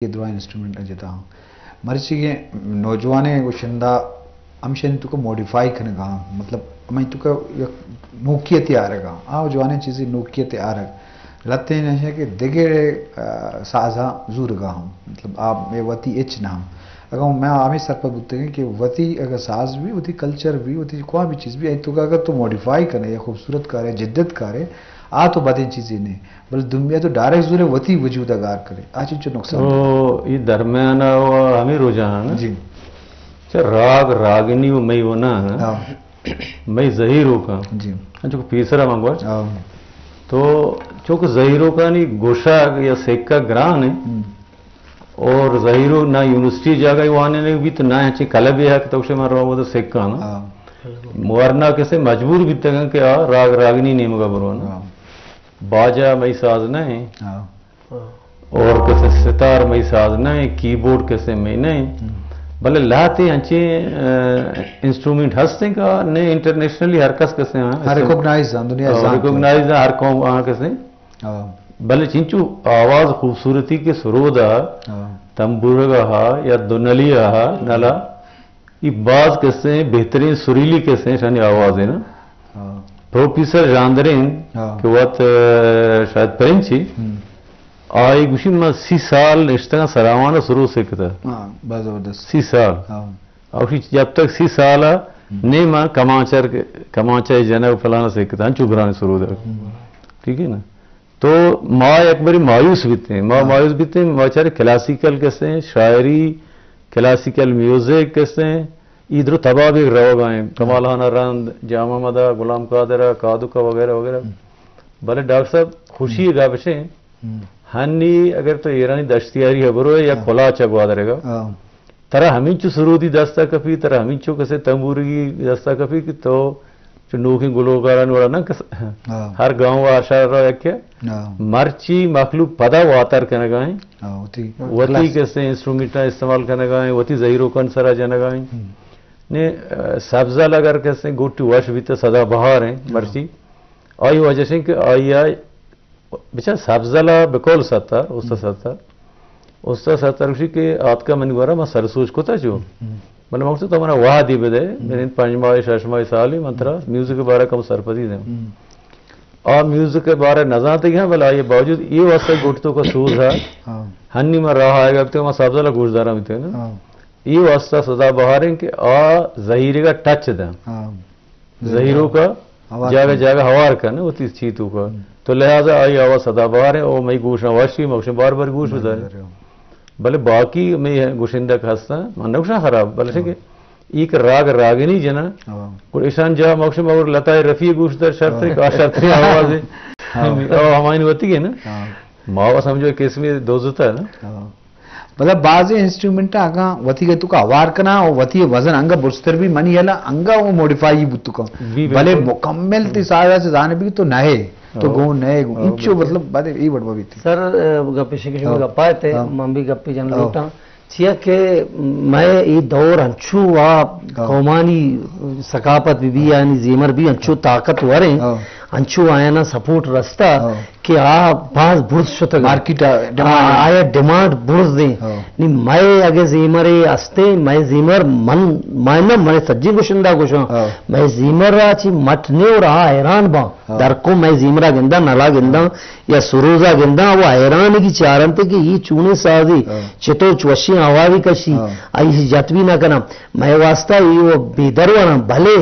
کہ درائیں انسٹرومنٹ جتا ہاں۔ مرچی کہ نوجوانیں گشندہ ہمشانی توکا موڈیفائی کنگا ہاں، مطلب ہمائی توکا یک نوکیتے آرگا ہاں، آ جوانیں چیزے نوکیتے آرگ۔ لہتیں ایش کہ دگہ، آ، سازاں زورگا ہاں، مطلب آ مئے وتی ہچ نہ ہاں۔ اگاں ما ہمے سرپد بوتگیں کہ وتی اگاں ساز بی، وتی کلچر بی، وتی کوئی بھی چیز بی، آئی توکا اگر تو موڈیفائی کنے یا خوبصورت کارے، جدت کارے، آ تو بدیں چیزے نہ، بلے دومی تو ڈائریکٹ زورے وتی وجود ءَ گار کرے، آ چنچو نقصان؟ تو اے درمیان ءَ و ہمے رجحان، جی۔ چہ راگ راگنی و مئی و نہ، ہاں۔ مئی زہیروکاں۔ جی۔ انچو کہ پیسرا من گوشت۔ ہاں۔ تو چونکہ زہیروکانی گوشگ یا سکگ گران ایں۔ ہم۔ اور زہیروک نہ یونیورسٹی جاگہ وانینگ بیت، نہ انچیں کلبے ہا کہ تو گوشے من رواں اودا سکاں۔ ہاں۔ ورنا کسے مجبور بیتگاں کہ آ راگ راگنی نیمگا برواں۔ ہاں۔ باجا مئی ساز نہ ایں۔ ہاں۔ اور کسے ستار مئی ساز نہ ایں، کی بورڈ کسے مئی نہ ایں۔ ہم۔ بلے لہتے انچیں، آ، انسٹرومنٹ ہستیں کہ نہ انٹرنیشنلی ہر کس کسے ہاں، ہاں، ریکوگنائز ہاں، دنیا ہاں، زانت ہے۔ ریکوگنائز ہاں، ہر قوم ہاں کسے۔ ہاں۔ بلے چنچو آواز خوبصورتی کہ سرودا، ہاں۔ تمبورگا ہا یا دو نلی ہا، نلا، اے باز کسے بہترین سریلی کسے شانی آواز ہے نا۔ ہاں۔ پروفیسر ژاندرین، ہاں۔ کہ وت، آ، شاید پرنچی، ہم۔ آئی گوشی من سی سال نشتگاں سراوان سرو سکتا۔ ہاں، باز زبردست۔ سی سال۔ ہاں۔ آ گوشی جب تک سی سال آ، ہم۔ نی من کمانچر، کمانچہ جنگ فلانا سکتا، انچو گران سرود۔ ہم۔ ٹھیک ہے نا؟ تو ما یک بری مایوس بیتیں، ما ہاں۔ مایوس بیتیں، ما چارے کلاسیکل کسیں، شاعری، کلاسیکل میوزک کسیں، اے درو تباہ بیگ روگا ایں۔ ہاں۔ کمال خان رند، جام محمد، غلام قادر، کادوکا وغیرہ وغیرہ۔ ہم۔ بلے ڈاکٹر صاحب، خوشی ہم۔ گپ اش ایں، ہم۔ ہنی اگر تو ایرانی دشتیاری ءَ بروئے یا ہاں۔ کلاچ ءَ گوادر ءَ، ہاں۔ ترا ہمینچو سرودی دستا کپی، ترا ہمینچو کسے تمبورگی دستا کپی کہ تو چو نوکیں گلوکارانی وڑا نہ کس-، ہاں۔ ہر گاؤں ءَ ہر شہر ءَ یک ہے۔ ہاں۔ مرچی مخلوق پدا واتر کنگا ایں۔ ہاں، وتی وتی کلاس۔ کسے انسٹرومنٹاں استعمال کنگا ایں، وتی زہیروکن سرا جنگا ایں۔ ہم۔ نے، آ، سبزل اگر کسے گوٹی وش بیتے سدا بہار ایں، ہاں۔ مرچی۔ آئی وجہ اش ایں کہ آئی ءَ بچار سبزل ءَ بقول ستار، استاد ہم۔ ستار۔ استاد ستار گوشی کہ آتکا منی گورا من سر سوج کتا چو۔ ہم۔ بلے من گوشت تو منا وہدی بدے، ہم۔ یعنی پنج ماہ، شش ماہ، سالے من ترا ہم۔ میوزک بارہ کم سرپدی دیں۔ ہم۔ آ میوزک بارہ نزانتگی ہاں، بلے آئی باوجود اے واسطہ گوٹ توکا سوز ہے۔ ہاں۔ ہنی من راہ آئیگا بیتگاں، من سبزل ءَ گوشداراں بیتگاں نا۔ ہاں۔ اے واسطہ سدا بہار ایں کہ آ زہیرے کا ٹچ دیں۔ ہاں۔ زہیروکا ہوار جاگہ کن۔ جاگہ ہوار کن، وتی چی توکا۔ ہم۔ تو لہذا آئی آواز سدا بہار ایں، او مئی گوشاں وشی، ما گوشاں بار بار گوش بار بدارے۔ بار، ہاں۔ بلے باقی مئی گوشندہ کہ ہستاں، من نہ گوشاں خراب، بلے ہاں۔ کہ ایک راگ راگنی جنا، ہاں۔ گڑا اشان جا ما گوشاں اور لتا رفیع گوش در شرتر، ہاں۔ آ شرتر آواز ہے۔ ہاں۔ او ہمائی وتی ہے نا۔ ہاں۔ ما وہ سمجھو قسمی دوزتا ہے نا۔ ہاں۔ مطلب، بعضی انسٹرومنٹ اگاں وتی گتو کا ہوار کنا و وتی وزن انگا برزتر بی، منی ہلا انگا وہ موڈیفائی بوت کن۔ بی، بلے بالکل۔ مکمل تی سارا سے زانے بی تو نہ ہے، تو ہاں۔ گون نہ ہے گون۔ ہاں، انچو بالکل۔ مطلب، بعد ای وڑ بیتی۔ سر، اے، گپ پیش کہ شما ہاں۔ گپا تے، ہاں۔ من بھی گپی جن ہاں۔ لوٹاں۔ چیا کہ مئے ای دور انچو آ ہاں۔ قومانی ثقافت بی بی، ہاں۔ یعنی زیمر بی انچو ہاں۔ طاقتور ہیں، ہاں۔ انچو آیانا سپورٹ رستا ہاں۔ کہ آ باز برز شتگ۔ مارکیٹ آ ڈیمانڈ آ، ہے۔ آیا ڈیمانڈ برز دیں۔ ہاں۔ نی مئے اگہ زیمرے استیں، مئے زیمر من، مئے نہ، مئے سجی گشندہ گشاں۔ ہاں۔ مئے زیمر را چی مٹ نے اور آ حیران باں۔ ہاں۔ در کو مئے زیمرا گنداں، نلا گنداں، ہاں۔ یا سروزا گنداں، وہ حیران کی چارنتے کہ یہ چونے سازی، ہاں۔ چتو چوشی آوازی کشی، ہاں۔ آئی سی جت بھی نہ کناں۔ مئے واسطہ یہ وہ بے دروانا، بھلے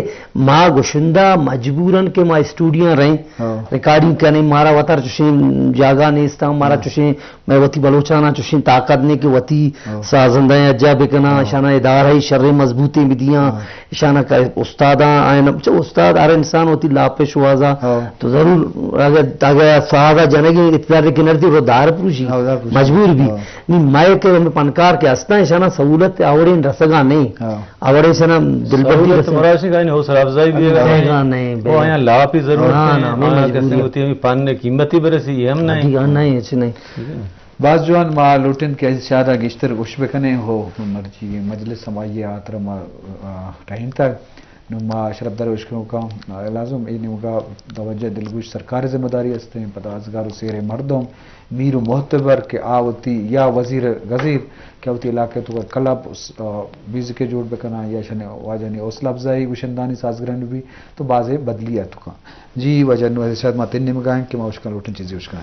ما گشندہ مجبورن کہ ما اسٹوڈیو رہیں، ہاں۔ ریکارڈنگ کنیں، مارا وتر چشیں جاگہ نیستاں، مارا ہاں۔ چشیں، مئے وتی بلوچانا چشیں طاقت نے کہ وتی ہاں۔ سازندہ اجا بکناں، ہاں۔ اشانا ادارہ شر مضبوطیں بدیاں، ہاں۔ اشانا کا استاداں آئین، چہ استاد ہر انسان وتی لاپش وازا، ہاں۔ تو ضرور اگر، اگر سازا جنگیں اقتدار کے نردی رو دار پروشی، ہاں، دار پروشی۔ مجبور بھی۔ ہاں۔ نی مئے کہ ہمیں پنکار کے استاں، اشانا سہولت آوڑیں رسگا نہیں۔ ہاں۔ آوڑے سے نا دلبندی سہولت رسم۔ مراش نہیں، کہیں حوصلہ افزائی بھی ہے۔ نہیں، نہیں، وہ آیا لاپی ضرورت ہاں، ہے، نا، ہمیں آیا مجبوری کسے ہے۔ ہوتی ہے، ہمیں پن نے قیمتی برسی، یہ ہم نہیں۔ ٹھیک ہے، نہیں، اچھی نہیں۔ ٹھیک ہے۔ باز جوان، ما لوٹن کہ شادا گشتر گوش بکنیں ہو، مرچی مجلس ہمائی آتر ما، آ، ٹہینتا۔ نوں ما شرپدار اشکنوکاں، لازم اے نیمگا توجہ دلگوش سرکار ذمہ داری استیں، پدا ازگار و سیریں مردم، میر و معتبر کہ آ وتی یا وزیر گزیر کہ وتی علاقہ توکا کلب، آ، میوزک جوڑ بکناں یا شنے واجہانی حوصلہ افزائی گشندانی سازگرانی بی تو بازیں بدلی اتکاں۔ جی واجہ نوں شاید ما تئی نیمگا ایں کہ ما اشکن لوٹیں چیزے اشکن۔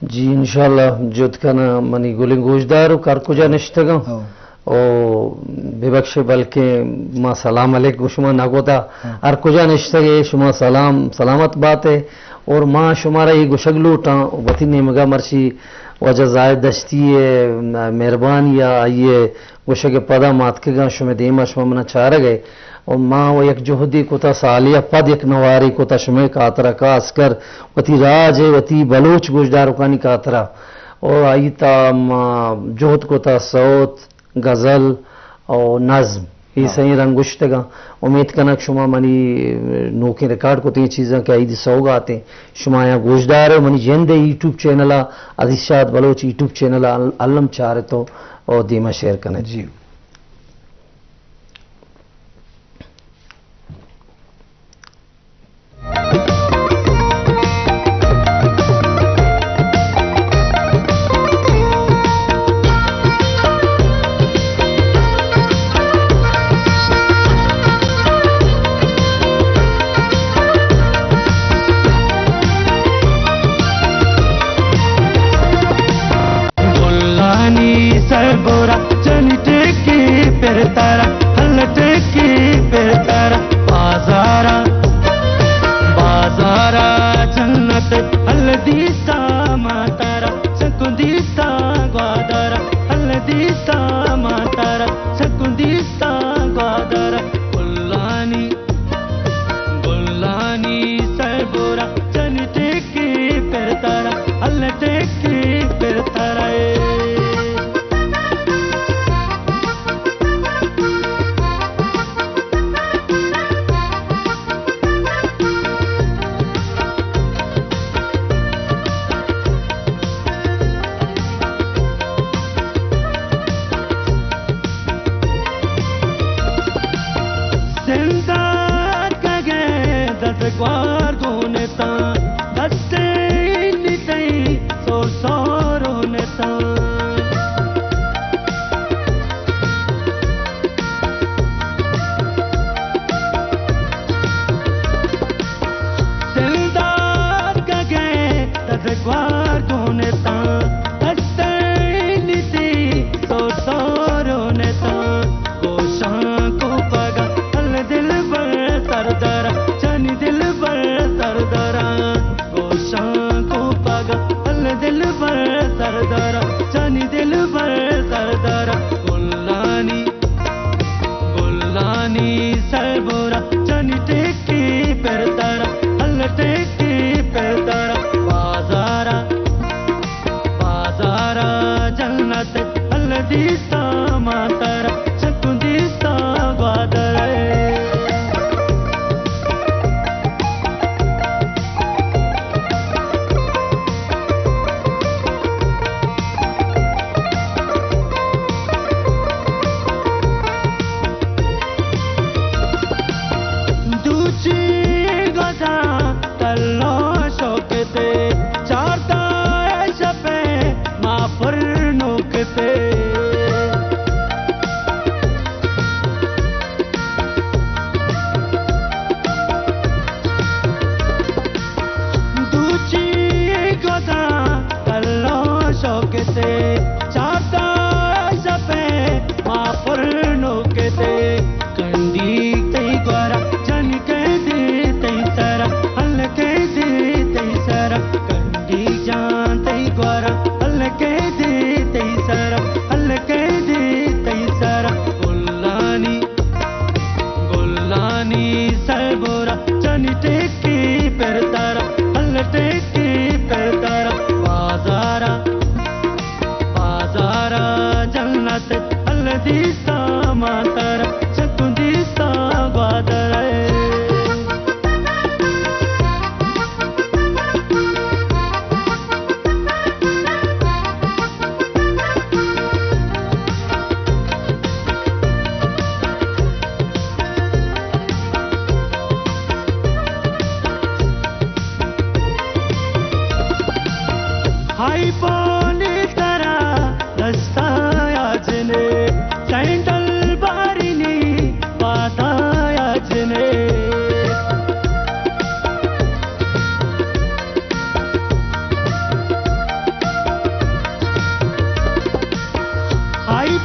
جی، انشاءاللہ جہد کناں منی گلیں گوشدار و ہر کجا نشتگاں۔ ہو۔ او ببخشے، بلکہ ما سلام علیک گوں شما نہ گوتا۔ ہاں۔ ہر کجا نشتگے شما سلام، سلامت باتے۔ اور ما شمارا اے گوشگ لوٹاں، وتی نیمگا مرچی واجہ زاہد دشتی ءِ مہربانی ءَ آئی ءِ گوشگ ءِ پدا ما اتکگاں شمئے دیما، شما منا چارگ ءَ۔ و ما و یک جہدے کتا، سالے ءَ پد یک نوارے کتا شمئے خاطرا، خاص کر وتی راج ءِ، وتی بلوچ گوشداروکانی خاطرا۔ و آئی تا ما جہد کتا سوت، غزل و نظم، اے ہاں۔ سئیں رنگ گشتگاں۔ امید کناں کہ شما منی نوکیں ریکارڈ کتیں چیزاں کہ عید سوگاتیں، شما آیاں گوشدار و منی جند ءِ یوٹیوب چینل ءَ، عزیز شاد بلوچ یوٹیوب چینل ءَ ال-، الم چارت و، و دیما شیئر کنت۔ جی۔ گلانی سربرا، جنی ٹیکی پر ترا، ہل ٹیکی پر ترا، بازارا، بازارا جنت، ہل دیستا ما ترا، چکو دیستا گوادارا، ہل دیستا ما ترا، چکو دیستا گوادارا۔ گلانی، گلانی سربرا، جنی ٹیکی پر ترا، ہل ٹیکی پر ترا۔ سندات کگے دزگوار گونتاں، دستے نیتئی سور سور ہونتاں۔ سندات کگے دزگوار گونتاں، دستے نیتئی سور سور ہونتاں۔ گوشاں کوپگا ہل دلبر سردارا، جانی دلبر سردارا۔ گوشاں کوپگا ہل دلبر سردارا، جانی دلبر سردارا۔ گلانی، گلانی سربرا، جانی ٹیکی پر ترا، ہل ٹیکی پر ترا۔ بازارا، بازارا جنت، ہل دیستا ما ترا، چکو دیستا گوادر۔ دوچی گوزاں تلو شوکتے، چارتا شپے ما پر نوکتے۔ دوچی گوزاں تلو شوکتے، چارتا شپے ما پر نوکتے۔ کنڈیگ تئی گورا، جن کیدے تئی سرا، ہل کیدے تئی سرا۔ کنڈیگ جان تئی گورا، ہل کیدے تئی سرا، ہل کیدے تئی سرا۔ گلانی، گلانی سربرا، جنی ٹیکی پر ترا، ہل ٹیکی پر ترا۔ بازارا، بازارا جنت، ہل دیستا ما ترا، چکو دیستا گوادر۔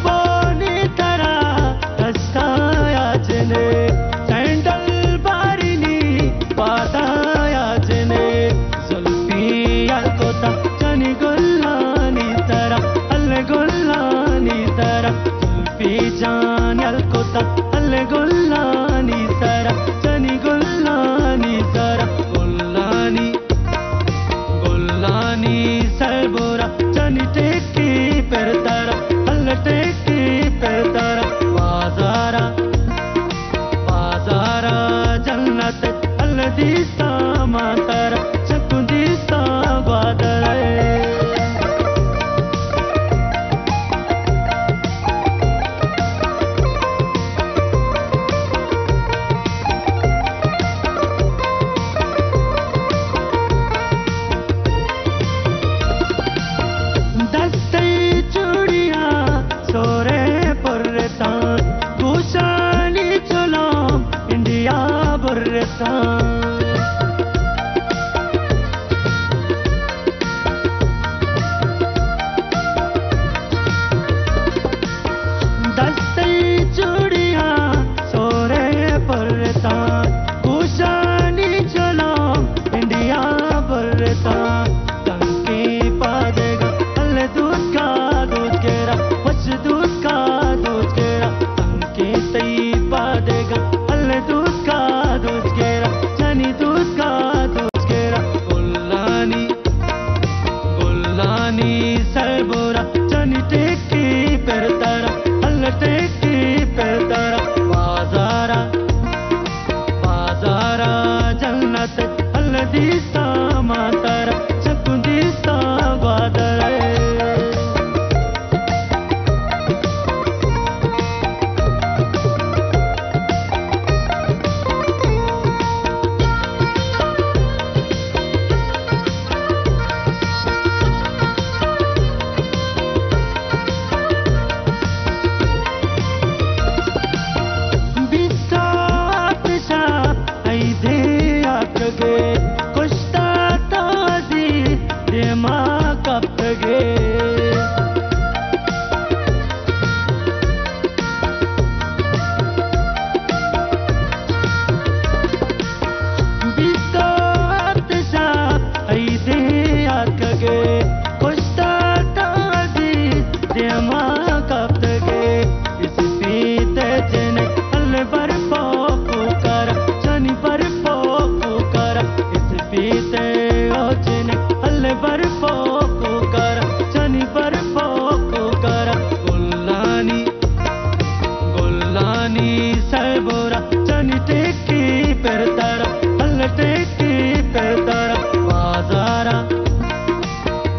پانی ترا دستایا جنے، سینڈل بارینی پادایا جنے، زلفی یل کتا چنی گلانی ترا، ال گلانی ترا، زلفی جان یل کتا ال گلانی ترا، چنی گلانی ترا، گلانی گلانی سربرا، چنی ٹیکی پر ترا، ال ٹیکی پر ترا، بازارا، بازارا جنت، ال دیستا ما ترا، چکو دیستا گوادر۔ دستئی چوڑیاں سورے پرتاں، گوشانی چلام انڈیا برتاں۔ دستئی چوڑیاں سورے پرتاں، گوشانی چلام انڈیا برتاں۔ تنکیں پادگا ال دوتکا دوتکرا، وش دوتکا دوتکرا۔ تنکیں تئی پادگا ال دوتکا دوتکرا، جنی دوتکا دوتکرا۔ گلانی گلانی سربرا، چنی ٹیکی پر ترا، ال ٹیکی پر ترا، بازارا، بازارا جنت، ال دیستا ما ترا، چکو دیستا گوادر۔ بیست و ہفت شپ عیدے آتکگے، کشتا تازی دیما کپتگے۔ بیست و ہفت شپ عیدے آتکگے، کشتا تازی دیما کپتگے۔ اسپیت جنک ال برفا کوکارا، چنی برفا کوکارا۔ اسپیت او جنک ال برفا کوکارا، چنی برفا کوکارا۔ گلانی گلانی سربرا، چنی ٹیکی پر ترا، ال ٹیکی پر ترا، بازارا،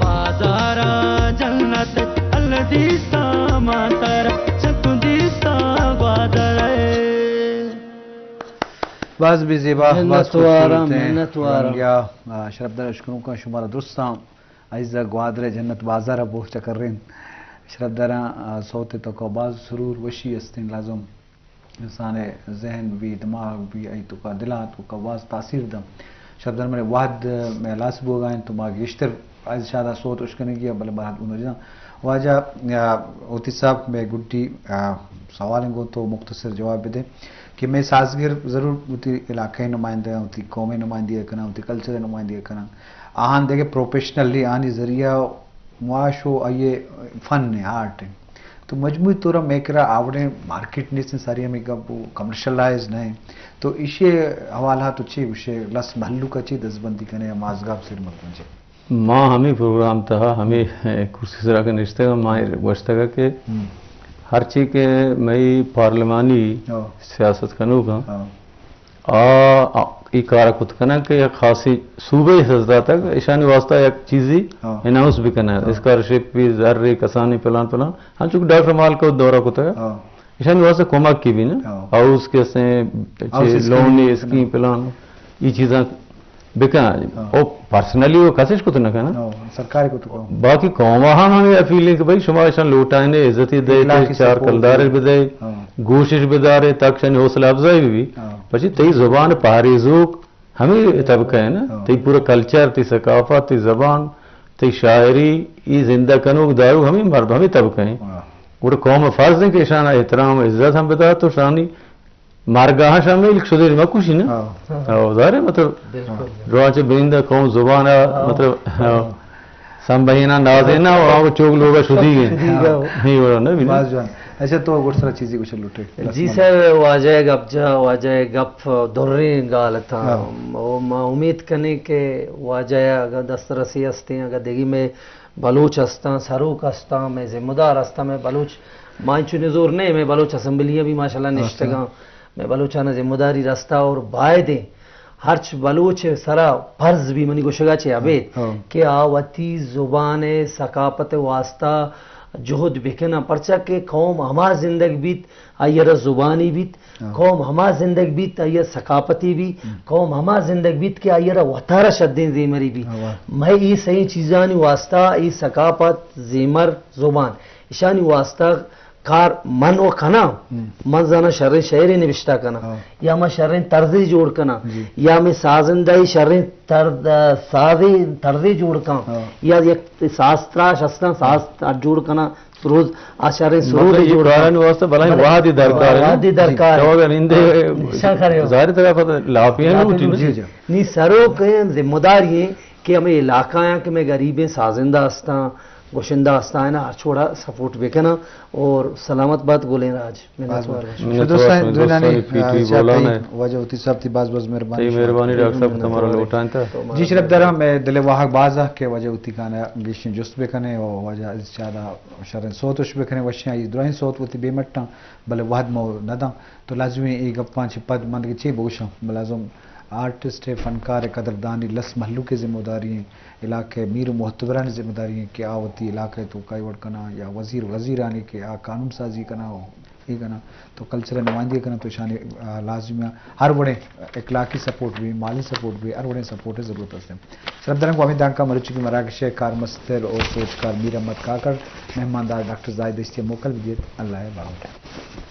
بازارا جنت، ال دیستا ما ترا، چکو دیستا گوادر۔ باز بی زیبا، باز منت وارم، خوبصورت ایں۔ منت وارم۔ رنگیا، آ، شرفدار اشکنوکاں شمارا درستاں۔ عزیزا گوادر جنت بازار ء بوہ چکرین۔ شرفداراں، آ، صوت توکا باز سرور وشی استیں، لازم انسان ء ذہن بی، دماغ بی، ای توکا دل ء توکا باز تاثیر داں۔ شرفدار، منے وہد مئے ہلاس بوگا انت تو ما گیشتر عزیز شاد ء صوت اشکنگی ء، بلے بہرحال اوں نجداں۔ واجہ، آ، ہوتی صاحب مئے گڈی، آ، سوال انگو تو مختصر جواب بدے کہ مئے سازگر ضرور ہوتی علاقہ نمائندہ، ہوتی قوم نمائندگی کناں، ہوتی کلچر نمائندگی کناں۔ آہان دگہ پروفیشنلی آنی ذریعہ معاش و آئی فن ہے، آرٹ ہے۔ تو مجموعی طور مئے کرا آوڑیں مارکیٹ نیست، ساری ہمیں گپ کمرشلائز نہ ہے۔ تو ایشی حوالہ تو چی گوشے، لس مہلوک چی دزبندی کنے یا مازگاپ سر مکن چی؟ ما ہمیں پروگرام تہا ہمیں کرسی سرا کہ نشتگ، ما گوشتگ کہ ہم۔ ہرچی کہ مئی پارلیمانی ہاں۔ سیاست کنوک ہاں۔ ہاں۔ آ، آ، ای کار کت کنن کہ یک خاصی صوبے سز داتگ، اشانی واسطہ یک چیزی ہاں۔ اناؤنس بکنن، ہاں۔ اسکالرشپ بھی، زر ری، کسانی پلان پلان، ہنچو کہ ڈاکٹر مالک دورہ کتگ، ہاں۔ اشانی واسطہ کمک کی بھی نا، ہاں۔ ہاؤس کے سے، ہاؤس اسکیم لون بھی اسکیم کنن۔ پلان، ای چیزاں بکن۔ ہاں۔ او پرسنلی وہ کسش کت نہ کنن۔ ہاں، سرکار کت کو۔ باقی قوم ہم ہمیں اپیل ہے کہ بھائی شما اشان لوٹائنے، عزتی دے، ایک لاکھ چار سپورٹ کلدار دے۔ بدے، ہاں۔ گوشش بدارے، تاکہ شانی حوصلہ افزائی بھی۔ ہاں۔ پچی تئی زبان پاریزوک ہمیں طبقہ ہے نا، ہاں۔ تئی پورا کلچر، تئی ثقافت، تئی زبان، تئی شاعری، ای زندہ کنوک داروک ہمیں مرد، ہمیں طبقہ ہیں۔ ہاں۔ گڑا قوم ءِ فرض اِنت کہ اشان ءَ احترام ءُ عزت ہم بدات ءُ اشانی مرگ ءَ ہم شامل شدیر مکوشی نا۔ ہاں۔ ہاں، ظاہر ہے، مطلب، بالکل۔ درانچہ بیندا قوم زبان ءَ، ہاں۔ مطلب، ہاں، سمبہینا نازینا ءُ آ چوک لوگ ءَ شدیگ اِنت۔ شدیگ اِنت۔ ہاں۔ ہی وڑا نہ بینا۔ باز جوان۔ اچھا، تو گڈ سرا چیزے گوشگ لوٹے؟ جی سر، واجہ ءِ گپ جا، واجہ ءِ گپ دریں گال اتاں۔ ہاں۔ او ما امید کنیں کہ واجہ ءَ اگاں دسترسی ہستیں، اگاں دگہ مئے بلوچ ہستاں، سروک ہستاں، مئے ذمہ دار ہستاں، مئے بلوچ، ما انچو نزور نہ ایں، مئے بلوچ اسمبلیاں بھی ماشاءاللہ نشتگاں، مئے بلوچاناں ذمہ داری رستا اور بائدیں ہرچ بلوچ ءِ سرا فرض بھی منی گوشگا چہ ابید، ہاں، ہاں۔ کہ آ وتی زبان ءِ ثقافت ءِ واسطہ جہد بکناں، پرچا کہ قوم ہما زندگ بیت، آئی ءَ را زبانی بیت، ہاں۔ قوم ہما زندگ بیت، آئی ءَ ثقافتی بی، ہم۔ قوم ہما زندگ بیت کہ آئی ءَ را وتارا شدیں زیمری بی۔ ہاں، واہ۔ مئے اے سئیں چیزانی واسطہ، اے ثقافت، زیمر، زبان، اشانی واسطہ کار من و کناں، ہم۔ من زاناں شریں شعرے نبشتہ کناں، ہاں۔ یا من شریں طرزے جوڑ کناں، جی۔ یا مئے سازندہ شریں طرز، سازے، طرزے جوڑ کناں، ہاں۔ یا یک ساز تراش ہستاں، ساز جوڑ کناں، سروز، آ شریں سرودے جوڑ کناں۔ مطلب، اے کارانی واسطہ بلاہیں وہدے درکار اِنت۔ وہدے درکار اِنت۔ تو اگر نندے، نشان کرے ہو۔ ظاہر طرح پر لاپیاں نہ ہوتی نا۔ جی، جی۔ نی سروک ایں، ذمہ داری ایں کہ ہمے علاقہ آیاں کہ مئے غریبیں سازندہ ہستاں، گشندہ ہستاں، آیاں ہرچ وڑا سپورٹ بکناں اور سلامت بات گلیں راج۔ منت وار باش۔ منت وار دوستان، شمئے دوستانی، دوستانی پی ٹی آ، بولان چاپی ہے۔ واجہ ہوتی صاحب تئی باز باز مہربانی تئی شما۔ مہربانی ڈاکٹر صاحب، منت تمہارا وار۔ لوٹائیں تھا۔ تو جی شرف دارم، اے دل واہگ باز ہے کہ واجہ ہوتی کانا گیشیں جست بکنے اور واجہ عزیز شادا شریں صوت اش بکنے، وشیں آئی درائیں صوت ہوتی بے مٹاں، بلے وہد مو نداں۔ تو لازمی اے گپاں چہ پد من دگہ چے بگوشاں؟ لازم آرٹسٹ ءِ، فنکار ءِ قدردانی لس مہلوک ءِ ذمہ داری ایں، علاقہ ءِ میر و معتبرانی ذمہ داری ایں کہ آ وتی علاقہ ءِ توکا اے وڑ کناں یا وزیر وزیرانی کہ آ قانون سازی کناں و اے کناں تو کلچر ءِ نمائندگی کناں تو اشانی، آ، لازمی ہر وڑیں اخلاقی سپورٹ بی، مالی سپورٹ بی، ہر وڑیں سپورٹ ءِ ضرورت است۔ شرف دارم گوں ہمے دانکاں مروچی کہ مراگش ءِ کارمستر و سوجکار میر احمد کاکڑ، مہماندار ڈاکٹر زاہد دشتی ءَ موکل بدیت۔ اللہ ءِ باہوٹ۔